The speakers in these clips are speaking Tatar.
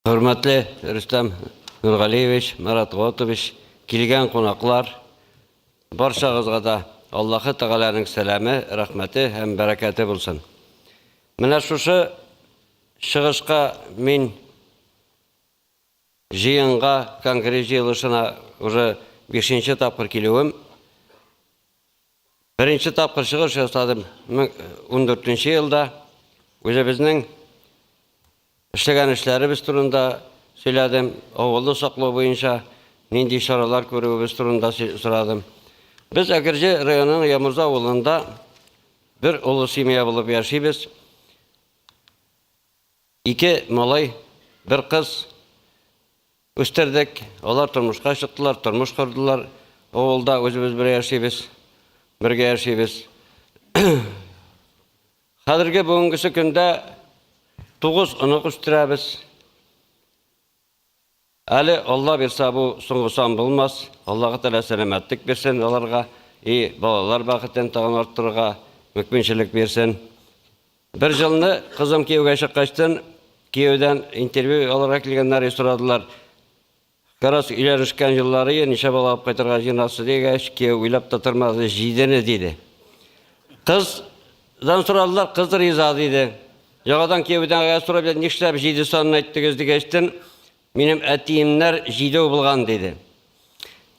Хөрмәтле Рөстәм Нургалиевич, Марат Готович, килгән кунаклар, барчагызга да Аллаһы Тәгаләнең сәламе, рәхмәте һәм бәрәкәте булсын. Менә шушы чыгышка мин җыенга, конгресс җыелышына уже бишенче тапкыр килүем. Беренче тапкыр чыгыш ясадым 14 елда. Үзебезнең эшләгән эшләребез турында сөйләдем, авылны саклау буенча нинди чаралар күрүебез турында сорадым. Без Әгерҗе районының Ямурза авылында бер олы семья булып яшибез. Ике малай, бер кыз үстердек. Алар тормышка чыктылар, тормыш кордылар. Авылда үзебез бергә яшибез. Бергә яшибез. Хәзерге бүгенгесе көндә 9 онык үстерәбез. Әле Алла бирсә бу соңгы сан булмас. Аллаһы Тәгалә сәламәтлек бирсен аларга и балалар бәхетен тагын арттырырга мөмкинчелек бирсен. Бер җылны кызым кияүгә чыккачтын, кияүдән интервью алырга килгәннәр и сорадылар. Как раз өйләнешкән еллары, ничә бала алып кайтырга җыенасыз дигәч, кияү уйлап та тормады, җидене диде. Кыздан сорадылар, кыз риза диде. Яңадан кияүдән сорап, нишләп җиде санын әйттегез дигәчтен, минем әтиемнәр җидәү булган диде.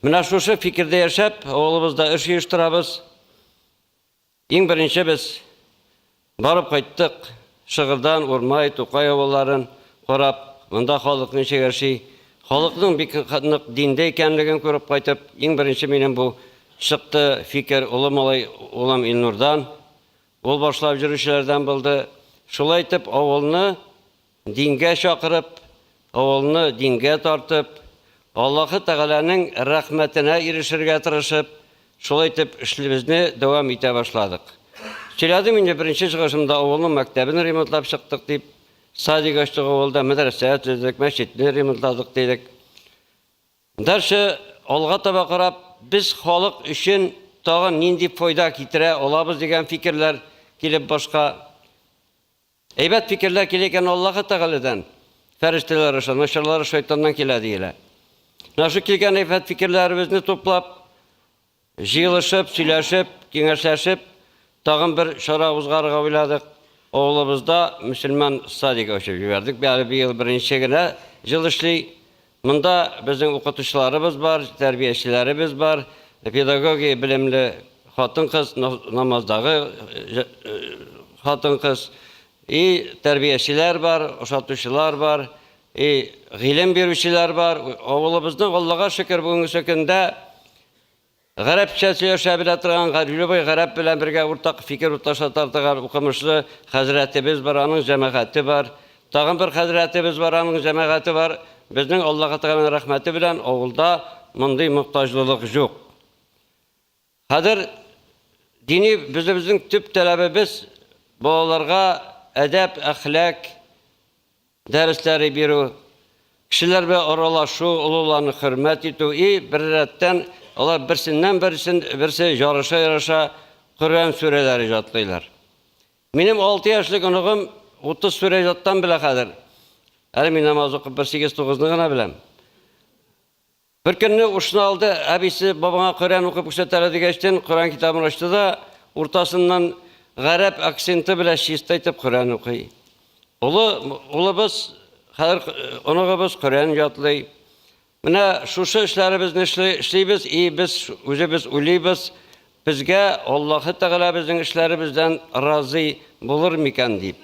Менә шушы фикердә яшәп, авылыбызда эш оештырабыз. Иң беренче без барып кайттык Шыгырдан, Урмай, Тукай авылларын карап, монда халык ничек яши, халыкның бик нык диндә икәнлеген күреп кайтып, иң беренче минем бу чыкты фикер олы малай улым Илнурдан, ул башлап йөрүчеләрдән булды. Шулай итеп авылны Дингә чакырып, авылны дингә тартып, Аллаһы Тәгаләнең рәхмәтенә ирешергә тырышып, шулай итеп эшлебезне дәвам итә башладык. Сөйләдем инде беренче чыгышымда авылның мәктәбен ремонтлап чыктык дип, садик ачтык авылда, мәдрәсә төзедек, мәчетне ремонтладык дидек. Дальше алга таба карап, без халык өчен тагын нинди файда китерә алабыз дигән фикерләр килеп башка. Әйбәт фикерләр килә икән Аллаһы Тәгаләдән, фәрештәләр аша, начарлары шайтаннан килә диелә. Менә шул килгән әйбәт фикерләребезне туплап, җыелышып, сөйләшеп, киңәшләшеп, тагын бер чара узгарырга уйладык. Авылыбызда мөселман садик ачып җибәрдек. Әле быел беренче генә җыл эшли. Монда безнең укытучыларыбыз бар, тәрбиячеләребез бар, педагогия белемле хатын-кыз, намаздагы хатын-кыз, и тәрбиячеләр бар, ошатучылар бар, и гыйлем бирүчеләр бар. Авылыбызның, Аллага шөкер, бүгенге көндә Гарәпчә сөйләшә белә торган, любой гарәп белән бергә уртак фикер урташа торган укымышлы хәзрәтебез бар, аның җәмәгате бар. Тагын бер хәзрәтебез бар, аның җәмәгате бар. Безнең Аллаһы Тәгаләнең рәхмәте белән авылда мондый мохтаҗлылык юк. Хәзер дини безнең төп таләбебез балаларга әдәп, әхлак, дәресләре бирү, кешеләр белән аралашу, олыларны хөрмәт итү и беррәттән алар берсеннән берсен берсе ярыша-ярыша Коръән сүрәләре иҗатлыйлар. Минем 6 яшьлек оныгым 30 сүрә иҗаттан белә хәзер. Әле мин намаз укып бер 8-9-ны гына беләм. Бер көнне ушны алды, әбисе бабаңа Коръән укып күрсәт әле дигәчтен, Коръән китабын ачты да, уртасыннан гарәп акценты белән чиста итеп Коръән укый. Олы улыбыз, хәзер оныгыбыз Коръән ятлый. Менә шушы эшләребезне эшлибез, и без үзебез уйлыйбыз, безгә Аллаһы Тәгалә безнең эшләребездән разый булыр микән дип.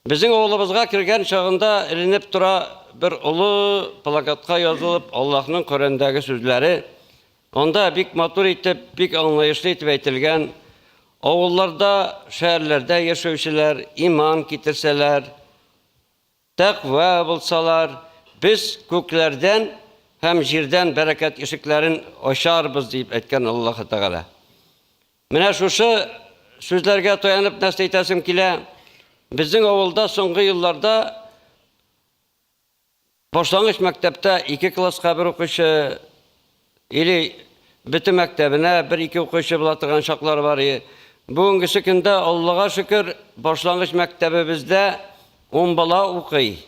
Безнең авылыбызга кергән чагында эленеп тора бер олы плакатка язылып Аллаһның Коръәндәге сүзләре. Анда бик матур итеп, бик аңлаешлы итеп әйтелгән, авылларда, шәһәрләрдә яшәүчеләр иман китерсәләр, тәкъва булсалар, без күкләрдән һәм җирдән бәрәкәт ишекләрен ачарбыз, дип әйткән Аллаһы Тәгалә. Менә шушы сүзләргә таянып нәрсә әйтәсем килә. Безнең авылда соңгы елларда башлангыч мәктәптә ике класска бер укучы или бөтен мәктәбенә бер-ике укучы була торган чаклар бар. Бүгенгесе көндә, Аллага шөкер, башлангыч мәктәбебездә 10 бала укый.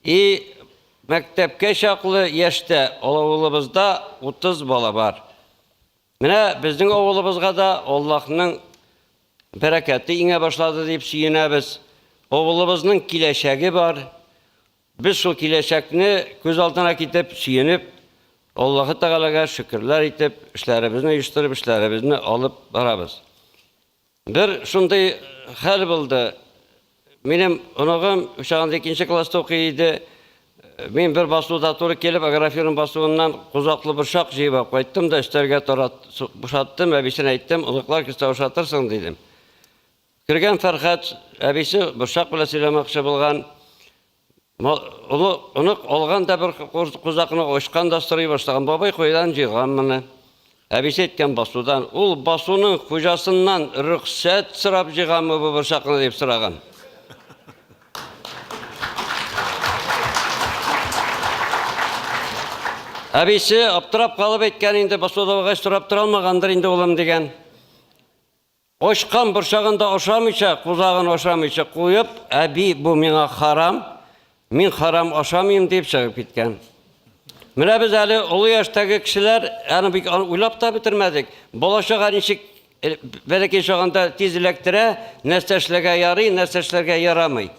И Мәктәпкә чаклы яшьтә авылыбызда 30 бала бар. Менә безнең авылыбызга да Аллаһның бәрәкәте иңә башлады дип сөенәбез. Авылыбызның киләчәге бар. Без шул киләчәкне күз алдына китеп, сөенеп, Аллаһы Тәгаләгә шөкерләр итеп, эшләребезне оештырып, эшләребезне алып барабыз. Бер шундый хәл булды. Минем оныгым чагында икенче класста укый иде. Мин бер басуда туры килеп, агрофирма басуыннан кузаклы борчак җыеп алып кайттым да өстәлгә тарат, бушаттым, әбисенә әйттем, оныклар килсә ашатырсың, дидем. Кергән Фәрхәт әбисе борчак белән сөйләмәкче булган. Олы онык алган да бер кузакны очкан да сорый башлаган. Бабай кайдан җыйган моны? Әбисе әйткән басудан. Ул басуның хуҗасыннан рөхсәт сорап җыйганмы бу борчакны дип сораган. Әбисе аптырап калып әйткән инде, басуда булгач сорап тора алмагандыр инде улым дигән. Очкан борчагын да ашамыйча, кузагын ашамыйча куеп, әби, бу миңа харам, мин харам ашамыйм дип чыгып киткән. Менә без әле олы яшьтәге кешеләр, аны бик уйлап та бетермәдек. Бала чага ничек э, бәләкәй чагында тиз эләктерә, нәрсә эшләргә ярый, нәрсә эшләргә ярамый.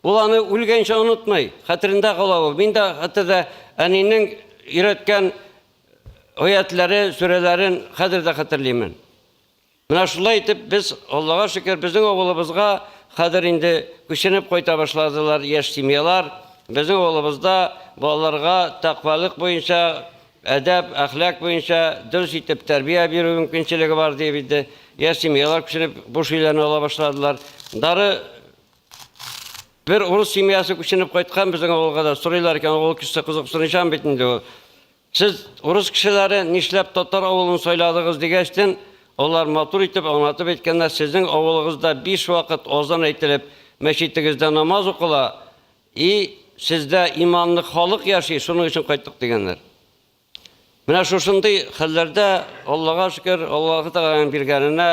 Ул аны үлгәнчә онытмый, хәтерендә кала ул. Мин дә хәтердә әнинең өйрәткән аятләре, сүрәләрен хәзер дә хәтерлимен. Менә шулай итеп без, Аллага шөкер, безнең авылыбызга хәзер инде күченеп кайта башладылар яшь семьялар. Безнең авылыбызда балаларга тәкъвалык буенча, әдәп, әхлак буенча дөрес итеп тәрбия бирү мөмкинчелеге бар дип инде яшь семьялар күченеп буш өйләрне ала башладылар. Дары бер урыс семьясы күченеп кайткан безнең авылга да сорыйлар икән, авыл кешесе кызыксынучан бит инде ул. Сез, урыс кешеләре, нишләп татар авылын сайладыгыз дигәчтен, алар матур итеп аңлатып әйткәннәр, сезнең авылыгызда биш вакыт азан әйтелеп, мәчетегездә намаз укыла, и сездә иманлы халык яши, шуның өчен кайттык дигәннәр. Менә шушындый хәлләрдә Аллага шөкер, Аллаһы Тәгаләнең биргәненә,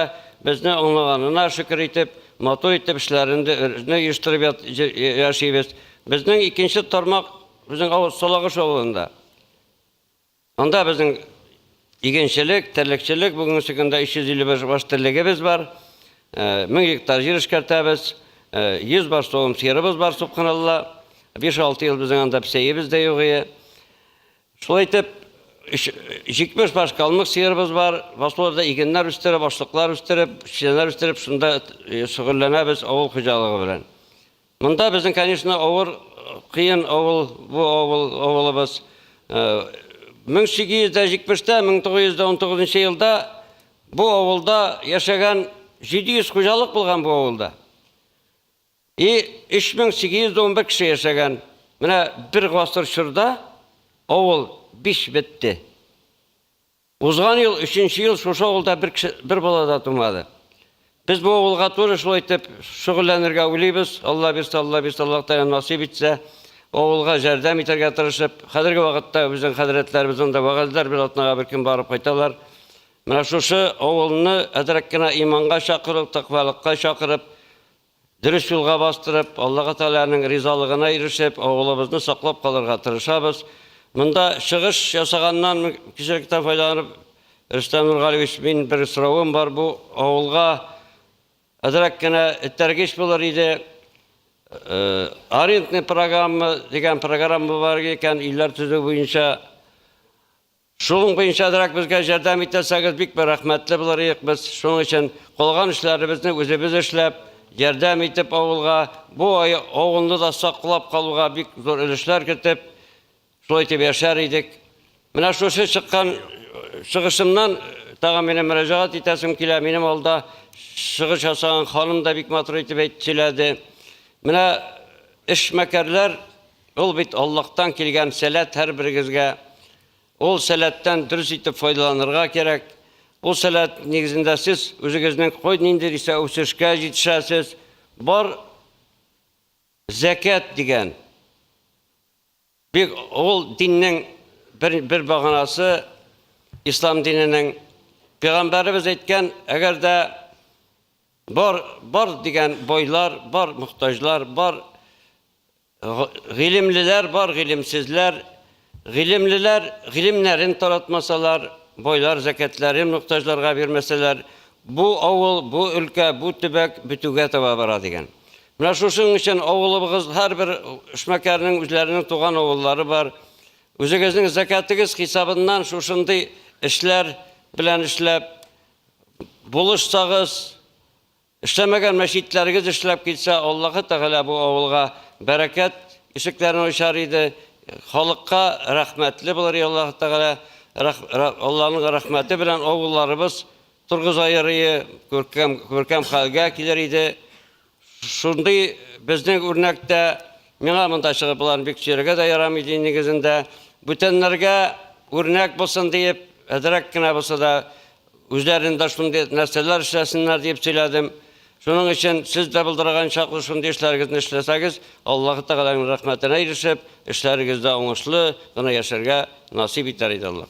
безне аңлаганына шөкер итеп, матур итеп эшләрне оештырып яшибез. Безнең икенче тармак безнең авыл Салагыш авылында. Анда безнең игенчелек, терлекчелек, бүгенге көндә 351 баш терлегебез бар. 1000 э, гектар җир эшкәртәбез. 100 э, баш соғым сыерыбыз бар, субханалла. 5-6 ел безнең анда песәебез дә юк ие. Шулай итеп, 70 баш калмык сыерыбыз бар. Басуларда игеннәр үстереп, ашлыклар үстереп, печәннәр үстереп, шунда э, шөгыльләнәбез авыл хуҗалыгы белән. Монда безнең, конечно, авыр, кыен авыл, бу авыл, авылыбыз. 1870-тә, 1919 елда бу авылда яшәгән 700 хуҗалык булган бу авылда. И 3811 кеше яшәгән. Менә бер гасыр чорда авыл биш бетте. Узган ел, өченче ел шушы авылда бер кеше, бер бала да тумады. Без бу авылга туры шулай итеп шөгыльләнергә уйлыйбыз. Алла бирсә, Алла бирсә, Аллаһ Тәгалә насыйп итсә, авылга ярдәм итәргә тырышып, хәзерге вакытта безнең хәзрәтләребез анда вәгазьләр бер атнага бер көн барып кайталар. Менә шушы авылны әзрәк кенә иманга чакырып, тәкъвалыкка чакырып, Дөрес юлга бастырып, Аллаһы Тәгаләнең ризалыгына ирешеп, авылыбызны саклап калырга тырышабыз. Монда чыгыш ясаганнан мөмкинчелектән файдаланып, Рөстәм Нургалиевич, мин бер соравым бар, бу авылга әзрәк кенә этәргеч булыр иде. Э, арендный программа дигән программа бар икән, өйләр төзү буенча. Шуның буенчадрак безгә ярдәм итәсәгез, бик бер рәхмәтле булыр идек без. Шуның өчен калган эшләребезне үзебез эшләп, ярдәм итеп авылга, бу авылны да саклап калуга бик зур өлешләр кертеп, шулай итеп яшәр идек. Менә шушы чыккан чыгышымнан тагын минем мөрәҗәгать итәсем килә. Минем алда чыгыш ясаган ханым да бик матур итеп әйтеп сөйләде. Менә эшмәкәрләр ул бит Аллаһтан килгән сәләт һәрберегезгә. Ул сәләттән дөрес итеп файдаланырга кирәк. Ул сәләт нигезендә сез үзегезнең кой нинди исә үсешкә җитешәсез. Бар зәкят дигән бик ул диннең бер, бер баганасы ислам диненең пәйгамбәребез әйткән, әгәр дә бар бар дигән байлар, бар мохтаҗлар, бар. Гыйлемлеләр бар, гыйлемсезләр. Гыйлемлеләр гыйлемнәрен таратмасалар, байлар зәкятләрен мохтаҗларга бирмәсәләр, бу авыл, бу өлкә, бу төбәк бетүгә таба бара дигән. Менә шушының өчен авылыбыз һәрбер эшмәкәрнең үзләренең туган авыллары бар. Үзегезнең зәкятыгыз хисабыннан шушындый эшләр белән эшләп, булышсагыз, Эшләмәгән мәчетләрегез эшләп китсә, Аллаһы Тәгалә бу авылга бәрәкәт ишекләрен ачар иде. Халыкка рәхмәтле булыр иде Аллаһы Тәгалә. Аллаһның рәхмәте белән авылларыбыз торгызаер иде, күркәм, күркәм хәлгә килер иде. Шундый безнең үрнәктә миңа монда чыгып боларны бик сөйләргә дә ярамый дин нигезендә. Бүтәннәргә үрнәк булсын диеп, әзрәк кенә булса да Үзләрен дә шундый нәрсәләр эшләсеннәр диеп сөйләдем. Шуның өчен сез дә булдырган чаклы шундый эшләрегезне эшләсәгез, Аллаһы Тәгаләнең рәхмәтенә ирешеп, эшләрегездә уңышлы гына яшәргә насыйп итәр иде Аллаһ.